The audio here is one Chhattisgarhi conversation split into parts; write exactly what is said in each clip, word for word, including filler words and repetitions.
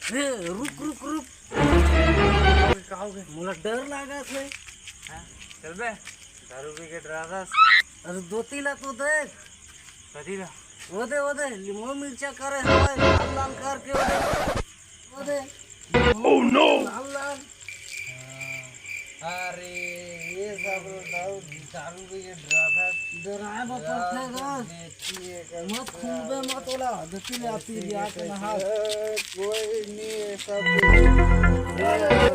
हे, रुक, रुक, रुक। का हो गे? मोला डर लागत हे। हाँ, चल बे, दारू पी के डराथस। अरे धोती ला तो देख। कथी ला? वो दे, वो दे, लिमो मिर्चा करे हवय, लाल लाल करके वो दे। वो दे। Oh no! लाल लाल। अरे, ये सब दारू, दारू पी के डराथस। डराए बर पड़थे गा। मत खूबे मत ओला, धोती ले आती रिया के नहा। कोई नहीं, सब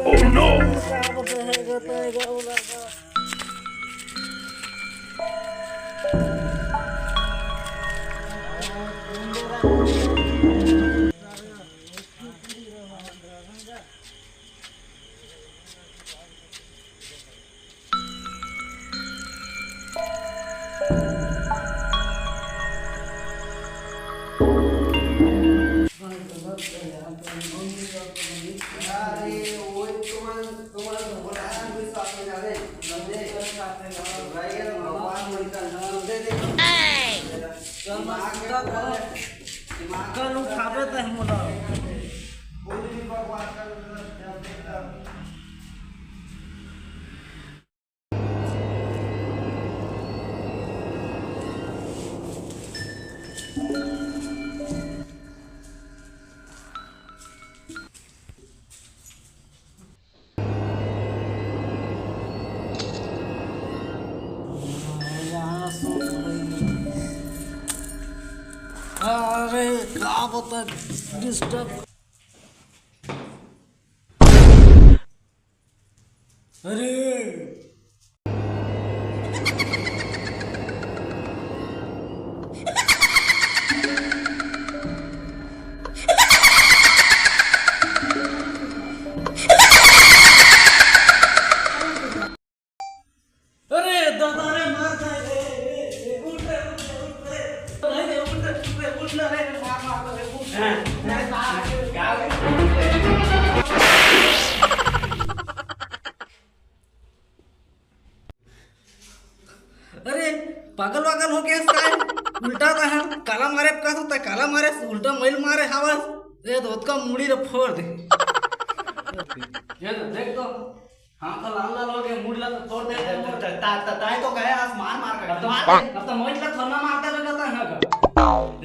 Oh no! अरे, वो तुम्हारा, तुम्हारा भगवान भी साथ में जा रहे, समझे? भाई, ये भगवान मिलता है, समझे? दिमाग में दिमाग कल उठाबे त मोला। अरे, का बता, डिस्टर्ब। अरे। अरे दादा रे, मार खाए रे, ए, ए, उठ रे, उठ रे, उठ रे। नहीं रे, उठ रे, उठ रे, उठ ना रे, मार, मार रे, उठ। हाँ, हाँ, हाँ, क्या रे? अरे, पागल वागल हो गया इसका? उल्टा कहा, काला मारे का होता है, काला मारे, उल्टा मैल मारे हवस। ए, धोतका मुड़ी रे फोड़ दे। ये तो देख तो, हाँ, तो लाल लाल हो गए, मुड़ ला तो तोड़ दे। त-, त-, त-, त-, ताय तो कहे, आज मार मार कर। अब तो मार दे। अब तो मोहित ला थोड़ा मारता रहता है ना का।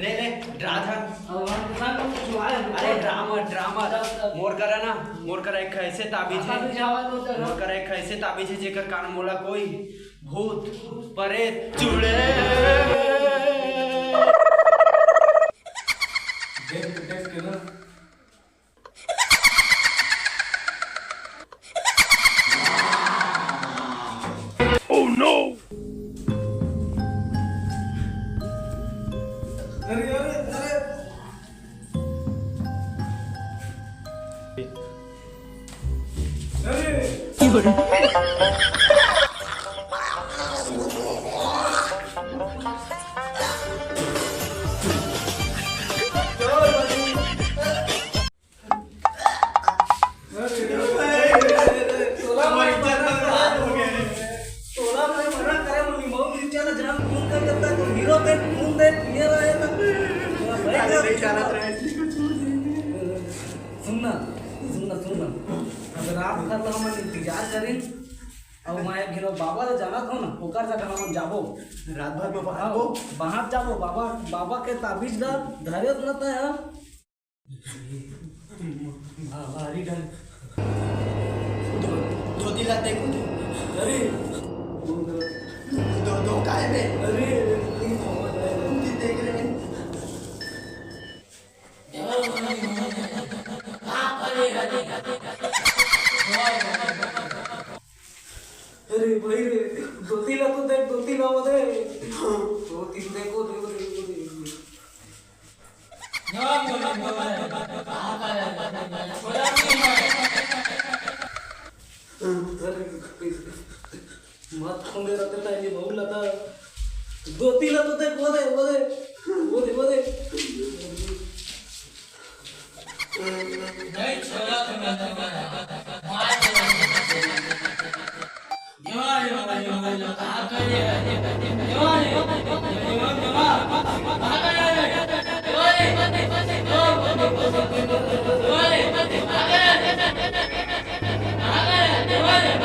ले, ले, डरा था। अब हम किसान को कुछ आए, अरे, ड्रामा, ड्रामा। चल, चल। मोर करा ना, मोर करा एक ऐसे ताबीज है। ताबीज आवा तो चल। मोर करा एक ऐसे ताबीज है, जेकर कारण मोला कोई भूत, परेत, चुड़ैल। देख, देख के ना। Oh no! अरे, अरे, अरे। अरे। तोला मैं मना करे, मम्मी, मऊ नीचे ना जान, खून कर देता, तो हीरो देख, खून देख, ये रहे ना। भाई, अरे, नहीं जाना था। सुन ना, सुन ना, सुन ना। अब रात भर तो हमन इंतजार करें, अउ मैं एक घिनो बाबा ले जाना था ना, ओकर जगह हमन जाबो। रात भर में बाहर हाँ, हो? बाहर जाबो, बाबा, बाबा के ताबीज ला धरे रहता है। भारी डर। दो, दो दिला देखो तो। अरे। दो, दो काय बे? अरे, तुम देख रहे हैं। अरे भाई रे, दो दिला तो देख, दो दिला वो दे। दो तीन देखो, देखो, देखो, देखो। मत खूंदे रहते ना, ये बहुत लता। दो तीन तो देख, वो दे, वो दे, वो दे, वो दे। नहीं छोड़ा तुम्हें, तुम्हें।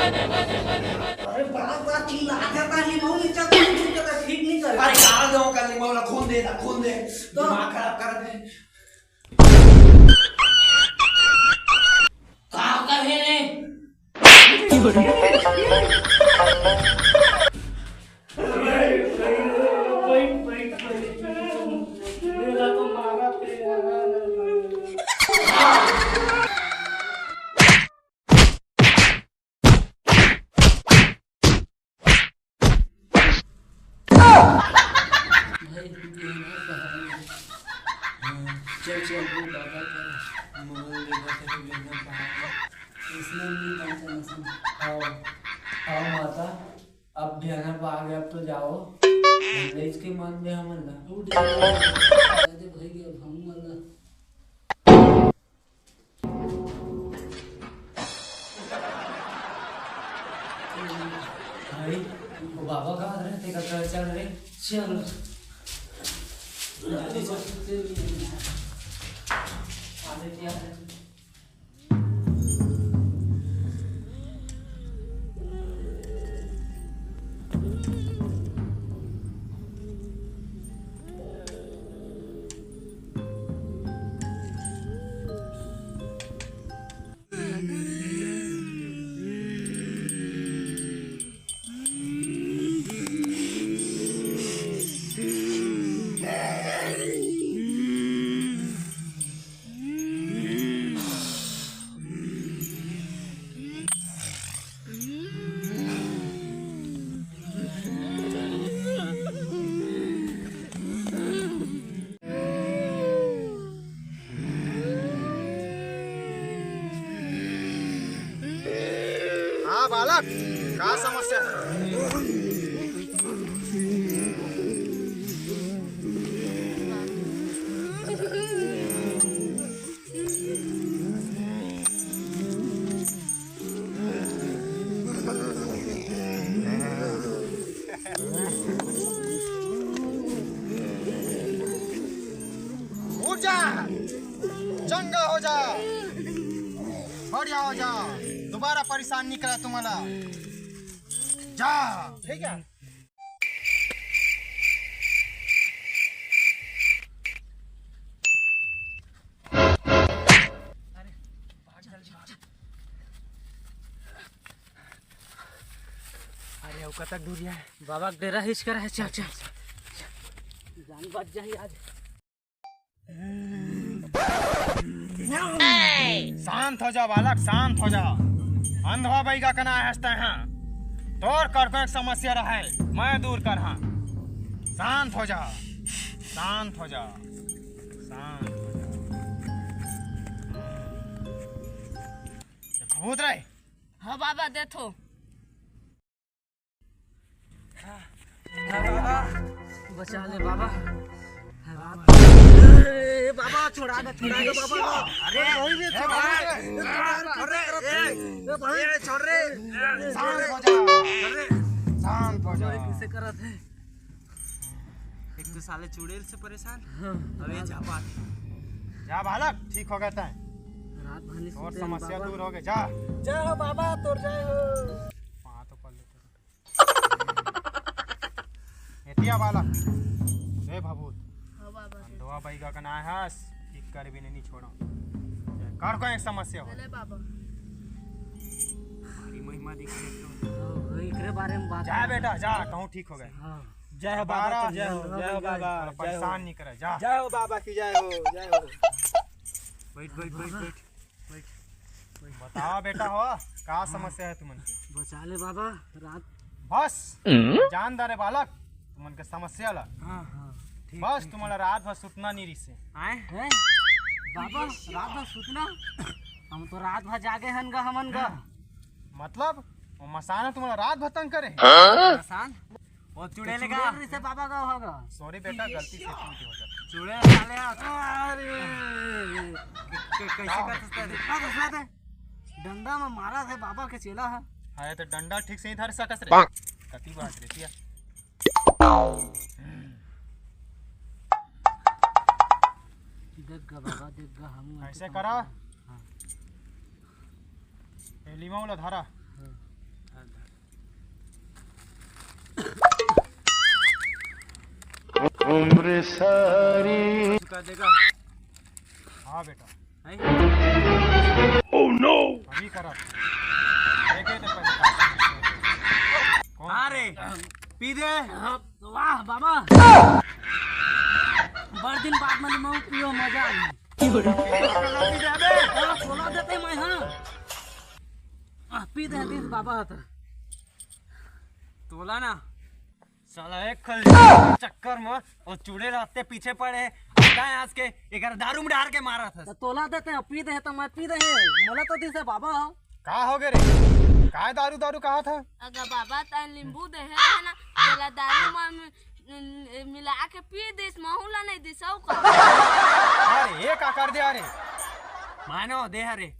अरे बड़ा बड़ा चिल्ला के का लिमाऊ नीचे कूद के तो ठीक नहीं कर। अरे कहाँ दो कर लिमाऊ ला, खून दे ना, खून दे। तो दिमाग खराब कर दे। का कर हे रे? भाई, तू कहना कहाँ है? हाँ, चल, चल, वो दादा का मोबाइल देखा था, तू कहना कहाँ है? इसमें भी टेंशन, इसमें। आओ, आओ माता, अब ध्यान पा गया, अब तो जाओ। भले इसके मान दे हमन ला। उठ जा, अरे भाई, अब हम वाला। भाई, वो बाबा का हाथ रहते का चल, चल रे, चल। जल्दी चल। आगे क्या है? हाँ बालक, का समस्या है? उठ जा, चंगा हो जा, बढ़िया हो जा, दोबारा परेशान नहीं करा तुम्हारा। जा, ठीक है। अरे, अउ कतक दूरिया हे? बाबा के डेरा हिच करा हे, चल, चल, चल। जान बच जाही आज। शांत हो जा बालक, शांत हो जा। अंधवा बइगा कना हंसते हैं। तोर करको एक समस्या रहे, मैं दूर करहा। शांत हो जा, शांत हो जा, शांत हो जा। ये भभूत रे। हाँ बाबा, देथो। बचा ले बाबा। अरे बाबा, छोड़ा दे, छोड़ा दे बाबा। अरे, अरे, अरे, अरे, छोड़ रे। शांत हो जा। अरे, शांत हो जा। कैसे करत हे? एक तो साले चुड़ैल से परेशान, हाँ। अब ये जापान। जा बालक, ठीक हो गया तैं। रात भर नहीं और सोते हैं समस्या बाबा। दूर हो गई, जा। जय हो बाबा, तोर जय हो। हाँ, तो पढ़ लेते हैं। एतिया बालक, जय भभूत। हाँ बाबा। अंधवा बइगा कना हस, ठीक कर भी नहीं छोड़ो। कर को एक समस्या हो। चले बाबा। हमारी महिमा दिख रही तो। हाँ, एकरे बारे में बात जा करना। बेटा, जा, कहूँ ठीक हो गए। हाँ। जय हो बाबा बाबा, की, जय हो, जय हो जय हो। बाबा, जय हो। परेशान नहीं करे, जा। जय हो बाबा की, जय हो, जय हो। बैठ, बैठ, बैठ, बैठ, बैठ। बताओ बेटा हो, का समस्या है तुमन के? बचा ले बाबा, रात बस, जान दे रे बालक, तुमन के समस्या ला। हाँ, हाँ, ठीक, बस, ठीक, तुमन ला रात भर सुतना नहीं रिसे। आए? हैं? बाबा, रात भर सुतना? हम तो रात भर जागे हन गा, हमन गा। मतलब, वो मसान ह तुमन ला रात भर तंग करे? मसान? वो चुड़ैल का। चुड़ैल रिसे बाबा का होगा। Sorry बेटा, गलती से चूक हो जाता। चुड़ैल साले आ। अरे। कै-, कैसे कर सकता है? कितना दूसरा थे? डंडा में मारा थे बाबा के चेला है। हाँ, ये तो डंडा ठीक से ही धर सकस रे। कति बात रे, पिया। देख गा बाबा, देख गा, हम ऐसे करा। हाँ। ए, लिमाऊ ला धरा। हाँ। उम्र सारी। चुका देगा। हाँ बेटा। हैं? अभी करा। देखे तो पहले। कौन? अरे, पी दे। वाह बाबा, बड़ दिन बाद में लिमऊ पियो, मजा आई। पी दे बे। हाँ, तोला देते मैं, हाँ। आ, पी दे, दीस बाबा ह त। तोला ना, साला एक खल चक्कर में और चुड़ैल रहते पीछे पड़े। आज के एक दारू में डार के मारा था। त तोला देते हैं, पी दे, त मैं पी दे, मोला तो दीस है बाबा। का हो गे रे? काय दारू दारू कहा था? अगर बाबा तैं नींबू दे है ना, तेला दारू में मि-, मिला के पी दिस, महू ला नहीं दिस, अउ का? अरे, ये का कर दे, अरे? मानो दे, अरे।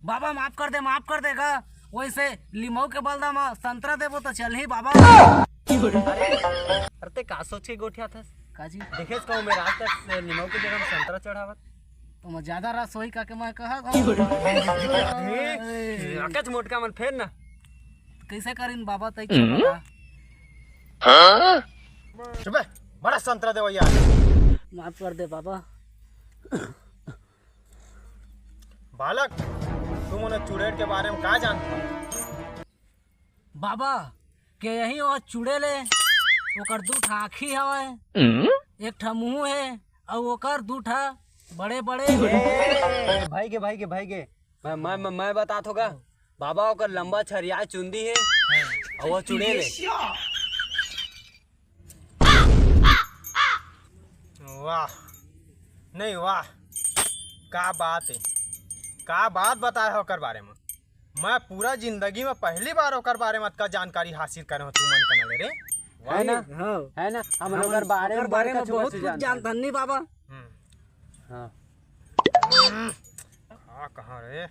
बाबा, माफ कर दे, माफ कर दे गा। वैसे लिमऊ के बलदा मा संतरा देबो तो चलही बाबा। अरे, अरे, ते का सोच के गोठिया था? का जी? देखेस कहूँ मैं रात तक से लिमऊ के जगह में संतरा चढ़ावत। तो मैं ज्यादा रस होई का के मैं कहा था। आदमी, अकच मोटका मन फेर ना। कैसे करिन बाबा, तई के बता। चुप बे, बड़ा संतरा देवैया। माफ कर दे बाबा। बालक, तुम उन्हें चुड़ैल के बारे में का जानते हो? बाबा, के यही वो चुड़ैल हे, ओकर दू ठा आँखी हवय, एक ठा मुंह हे, अउ ओकर दू ठा बड़े-बड़े। ए, भाई के, भाई के, भाई के, मैं, मैं, मैं, मैं बतात होगा। बाबा, ओकर लंबा छरिया चुंदी हे, अउ वो चुड़ैल हे। वाह, नहीं वाह, का बात हे, का बात बताए हो ओकर बारे में। मैं पूरा जिंदगी में पहली बार ओकर बारे में अतका जानकारी हासिल करे हो तुमन कना ले रे। है ना? हाँ। है ना? हमन ओकर बारे में बहुत कुछ जानथन नी बाबा। हम्म। हाँ। हम्म। का कहाँ रे?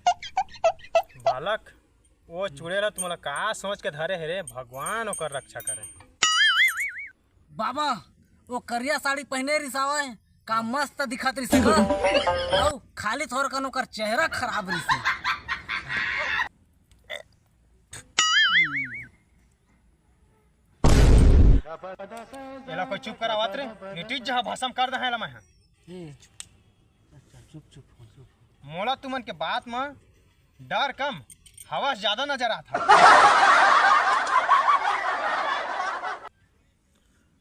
बालक, वो चुड़ैल तुमला का सोच के धरे हे रे? भगवान ओकर रक्षा करे। बाबा, वो करिया साड़ी पहने रिहिस हवय, का मस्त दिखत रिहिस हे गा। अउ खाली थोरकन ओकर चेहरा खराब रिहिस हे। एला कोई चुप करावत रे, निटिज जहाँ भसम कर दे हे ला मैं। ए, चुप। अच्छा, चुप, चुप, चुप। मोला तुमन के बात म डर कम, हवस ज्यादा नजर आता।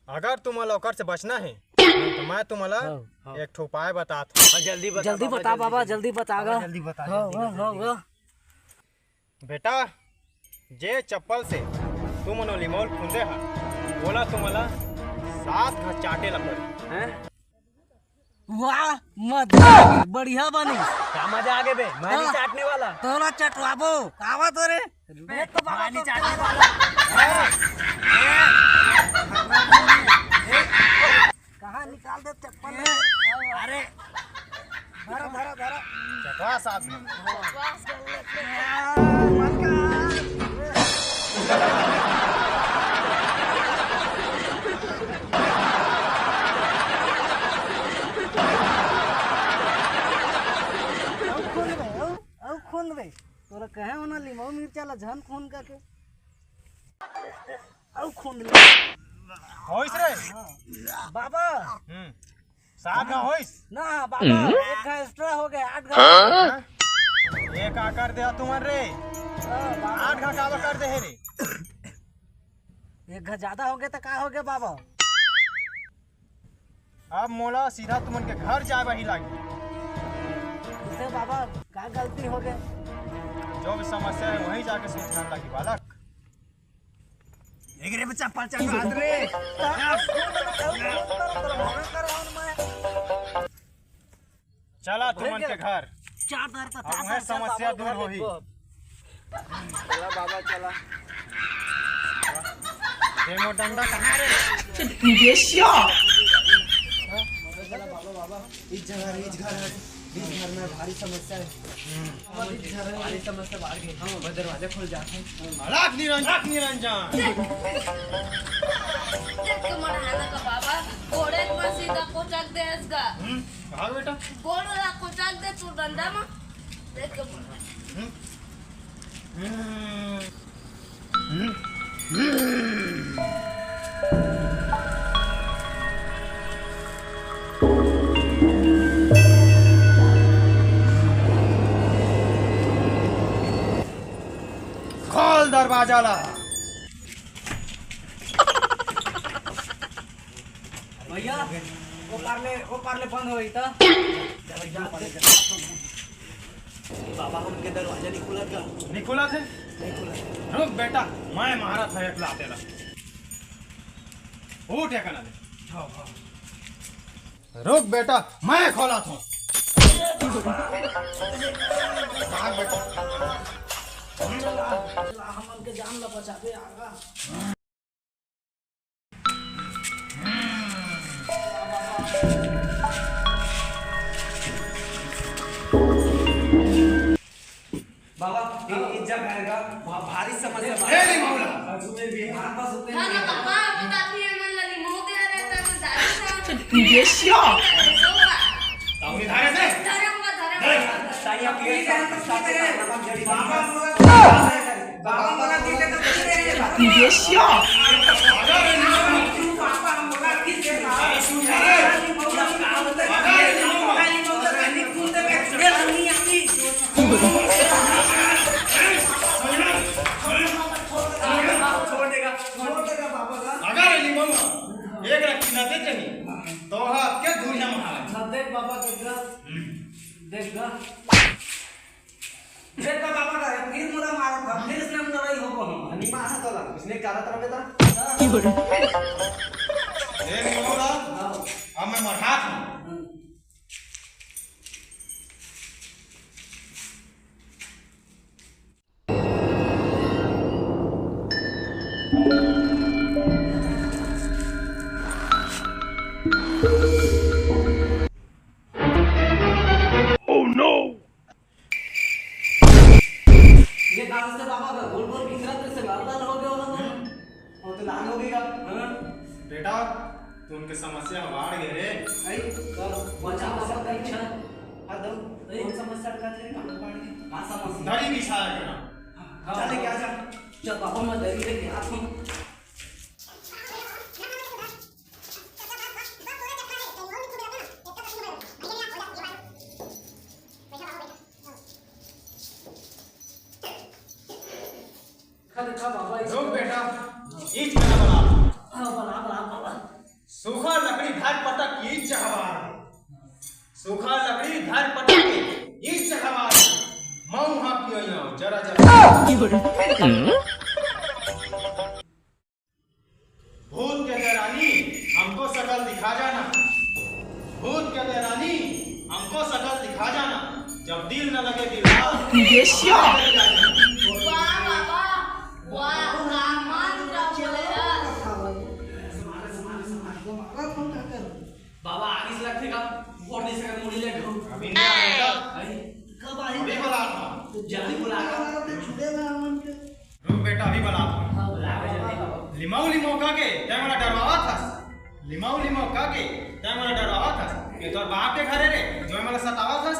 अगर तुमन ला ओकर से बचना हे, तो मैं तुमन ला हाँ, हाँ। एक ठो उपाय बतात हूँ। हाँ, जल्दी बता जल्दी बाबा, बता जल्दी बाबा, बता। जल्दी बता, हाँ, जल्दी हाँ, बता, हाँ, जल्दी हाँ। बता। बेटा, जे चप्पल से तुमन ओ लिमउल खुंदे हा, ओला तुमन ला सात घा चाटे ला पड़ही। हैं? वाह, मजा आ गे, बढ़िया बनिस। का मजा आ गे बे? मैं नहीं हाँ। चाटने वाला। तोला चटवाबो। आवा तो रे। मैं तो बाबा मैं नहीं तो चाटने वाला। कहाँ निकाल दे चप्पल? अरे। धरा, धरा, धरा। चटवा साथ में। अउ, अउ खूंद बे। तोला कहे हो ना, लिमऊ मिर्चा ला झन खूंद करके। अउ खूंद ले। होइस रे? हाँ। बाबा। हम्म। सात घा होइस? ना, बाबा, एक घा extra हो गे, आठ घा। हाँ? ये का कर दे तुमन रे? हाँ, बाबा। आठ घा काबर कर दे हे रे? एक घा ज्यादा हो गे त का हो गे बाबा? अब मोला सीधा तुमन के घर जाए बर ही लागी। इसे बाबा, का गलती हो गे? जो भी समस्या हे, वहीं जाके सुलझान लागी बालक। एक रे बच्चा, पर्चा काट रे। चला तुमन के घर। चार दार का अब चार वह दार का समस्या बाबा दूर घर होही। देखो। चला बाबा, चला। ये मोर डंडा कहाँ रे? इस जगह रे, इस घर है। इस घर में भारी समस्या है। हम्म। भारी समस्या बाढ़ गई। हाँ, बस दरवाजा खुल जाता है। अलख निरंजन, अलख निरंजन। देख के मन आना का बाबा, घोड़े के मन सीधा कोचक देस गा। हम्म, कहा बेटा? गोड़ ला कोचक दे तू डंडा में। देख के मन। हम्म। हम्म। हम्म। दरवाजा ला। भैया, वो पार ले, वो पार ले बंद हो गई था। बाबा, हमके दरवाजा नहीं खुला का? नहीं खुला थे? नहीं खुला। रुक बेटा, मैं मारा था एक लाते ला। उठ एक ना दे। हाँ, हाँ। रुक बेटा, मैं खोला था। भाग बेटा। हमन के जान ला बचावे आगा। बाबा, ये, ये जग आएगा, भा-, भारी समस्या। ए, नहीं मामला। हाँ, हाँ, बाबा, बताती है, मन लगी मौत आ रहा था, मैं दारू था। ये क्या? धर्म, धर्म, धर्म। ताई, आप ये सब, सब, सब, सब, सब, बाबा, बाबा मोला दिल ले तो पी रहे हैं। ये क्या? छोड़ देगा, छोड़ देगा बाबा का। अगर ये बोल एक रखी ना दे चली, तो हाथ के दूरिया में हाल। ना देख बाबा, देख गा। देख गा। देखा बाबा का, फिर मोला मारा था, फिर इसने हम लड़ाई हो गो हम। नहीं मारा तो ला, इसने कहा था बेटा। ये नहीं होगा। हाँ। अब मैं मरहा था। हम्म। Oh no! ये कहाँ से बाबा का गोल गोल बिखरा तेरे से लाल लाल हो गया होगा तो? वो तो लाल हो गया। हाँ? बेटा, तू उनके समस्या में बाढ़ गए रे। आई, तो बचा बाबा का इच्छा। हाँ, दो। आई। कौन समस्या का तेरे काम बाढ़ गई? हाँ, समस्या। दरी बिछा रखना। हाँ, चल, क्या जा? चल बाबा, मैं दरी लेके आता हूँ। खा दे, खा बाबा, इस रुक बेटा, ईच करा बना। हाँ, बना, बना, बना। सूखा लकड़ी धर पटक ईच चहवार। सूखा लकड़ी धर पटक ईच चहवार। मऊ हाँ पियो, जरा, जरा। भूत के देरानी, हमको शकल दिखा जाना। भूत के देरानी, हमको शकल दिखा जाना। जब दिल न लगे दिलदार, ये क्या? वाह बाबा, वाह, का मंत्र बोले यार। बाबा, आगे से लगथे का? वोट दे सकत, मुड़ी ले घूम। अभी नहीं आएगा। आई? कब आई? अभी बुला रहा हूँ। तो जल्दी बुला। छुड़े ना हमन के। रुक बेटा, अभी बना। हाँ, बुला के जल्दी लाओ। लिमाऊ लिमाऊ का के तै मोला डरवावत हस। लिमाऊ लिमाऊ का के तै मोला डरवावत हस। ये तोर बाप के घर हे रे, जो मोला सतावत हस।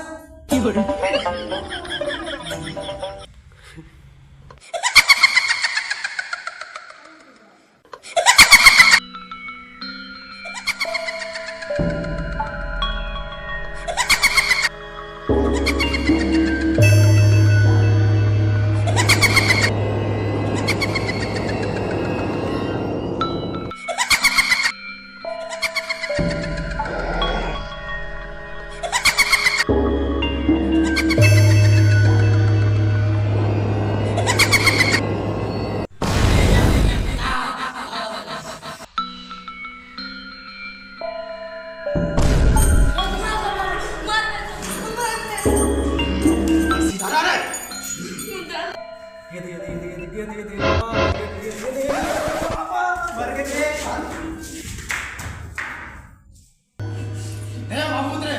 ए बाबू रे,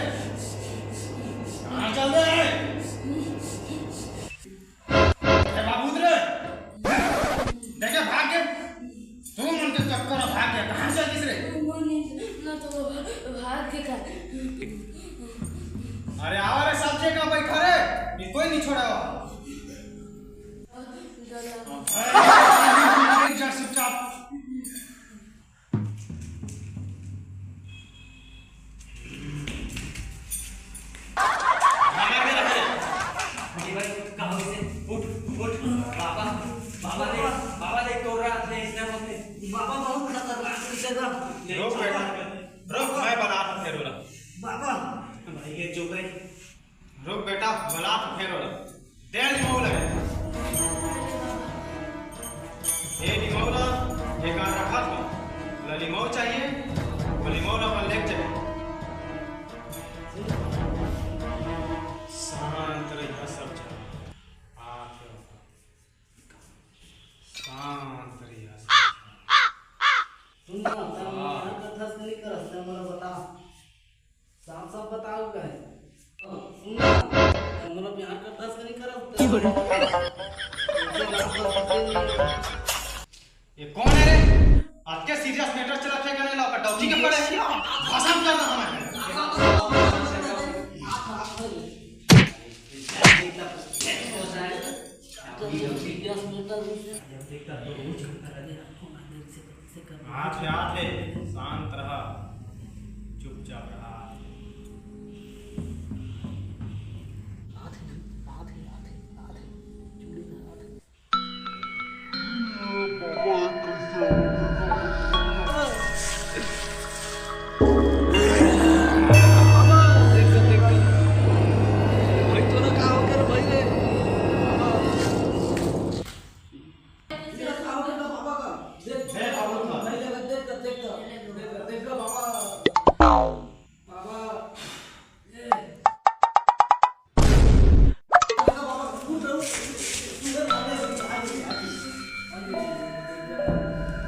कहाँ चल रहे हैं? ए बाबू रे, देखे भाग के, तू मन के चक्कर में भाग के कहाँ चल दिस रे? ना तो भाग के का। अरे आवा रे, सब जगह बैठा रे, ये कोई नहीं छोड़ा। जा चुपचाप। भाई, कहाँ से? उठ, उठ, बाबा, बाबा, फेर ओला दे लिमऊ ला। ए लिमऊ ला एकान रखत हंव। ओला लिमऊ चाहिए, वो लिमऊ ला अपन लेके जाए। शांत रहिहा सब झन। आके शांत रहिहा सब झन। सुन ना, तैं मोला प्यार करथस कि नहीं करस, तैं मोला बता। साफ साफ बताओ कहे। सुन ना, तैं मोला प्यार करथस कि नहीं करस? ये कौन है रे? अतके सीरियस मैटर चलत हे कने ला, डौकी के पड़े। खसम कर ना हमारे। आत हे, आत हे, शांत रहा, चुपचाप रहा।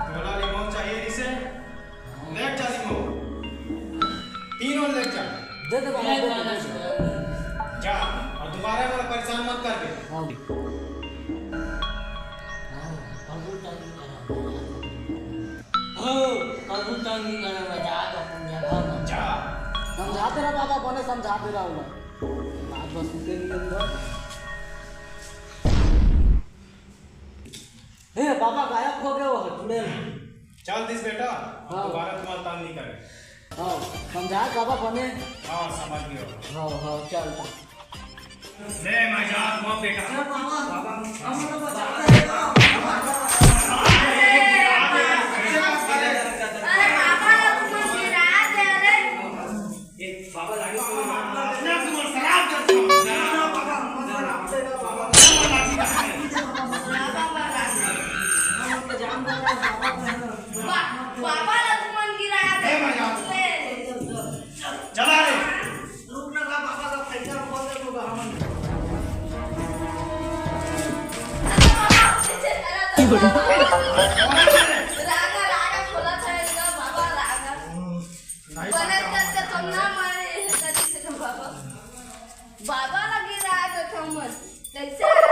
तोला लिमऊ चाहिए रिसे? लेके जा लिमऊ। तीनों लेके जा। दे दे बाबा, दे दे, दे दे। जा, और दोबारा मोला परेशान मत कर दे। हाँ। हाँ, प्रभु तंग करे। हो, प्रभु तंग करे, जा तो अपन जगह में। जा। समझाते रहा बाबा, बने समझाते रहा उन्हें। बात बस सुनते नहीं अंदर। हे बाबा, गायब हो गया वो चुड़ैल। चल दिस बेटा, हाँ। दोबारा तुम्हारा तंग नहीं करे। हाँ, समझा बाबा बने। हाँ, समझ गया। हाँ, हाँ, चल। ले, मैं जा, मत बेटा। अरे बाबा, बाबा, हम लोग बचा रहे हैं। अरे बाबा, तुम गिरा दे, अरे। बाबा ला तुमन गिरा दे। चला रे। रुक ना, बाबा का फैसला बोल दे, तो हमन। रागा, रागा खोला था इनका, बाबा रागा। नहीं बनत करके तुम ना मारे, तरी से तो बाबा। बाबा ला गिरा दे थमन। कैसे?